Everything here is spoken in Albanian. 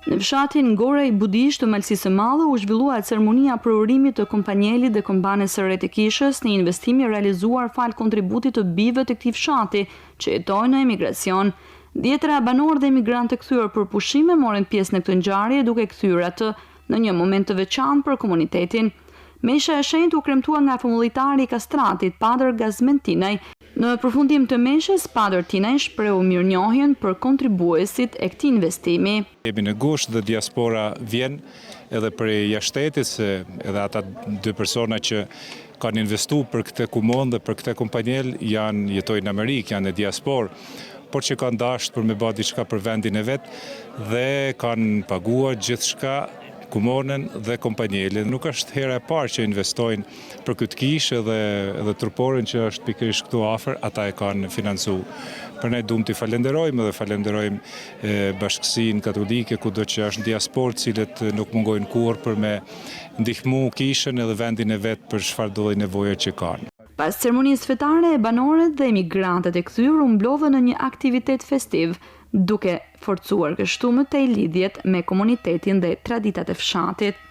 Në fshatin Goraj Budisht të Malësisë së Madhe u zhvillua ceremonia e përurimit të kompanjelit dhe kambanës së re të kishës, një investim i realizuar falë kontributit të bijve të këtij fshati që jetojnë në emigracion. Dhjetëra banorë dhe emigrantë të kthyer për pushime morën pjesë në këtë ngjarje duke kthyer atë në një moment të veçantë për komunitetin. Mesha e shenjtë u kremtua nga famullitari i Kastratit, Padër Gazmend Tinaj. Në përfundim të meshës, Padër Tinaj shprehu mirënjohjen për kontribuesit e këtij investimi. Jemi në gusht dhe diaspora vjen edhe prej jashtë shtetit se edhe ata dy persona që kanë investu për këtë kumonë dhe për këtë kompanjel janë jetojnë në Amerikë, janë në diasporë, por që kanë dashtë për me ba diçka për vendin e vet dhe kanë paguar gjithçka kumonën dhe kompanjelin. Nuk është hera e parë që investojnë për këtë kishë edhe edhe truporin që është pikërisht këtu afër, ata e kanë financu. Për ne duam t'i falenderojmë edhe falenderojmë bashkësinë katolike kudo që është në diasporë, të cilët nuk mungojnë kurrë për me ndihmu kishën edhe vendin e vet për çfarëdo lloj nevoje që kanë. Pas ceremonisë fetare, banorët dhe emigrantët e kthyer u mblodhën në një aktivitet festiv, duke forcuar kështu më tej lidhjet me komunitetin dhe traditat e fshatit.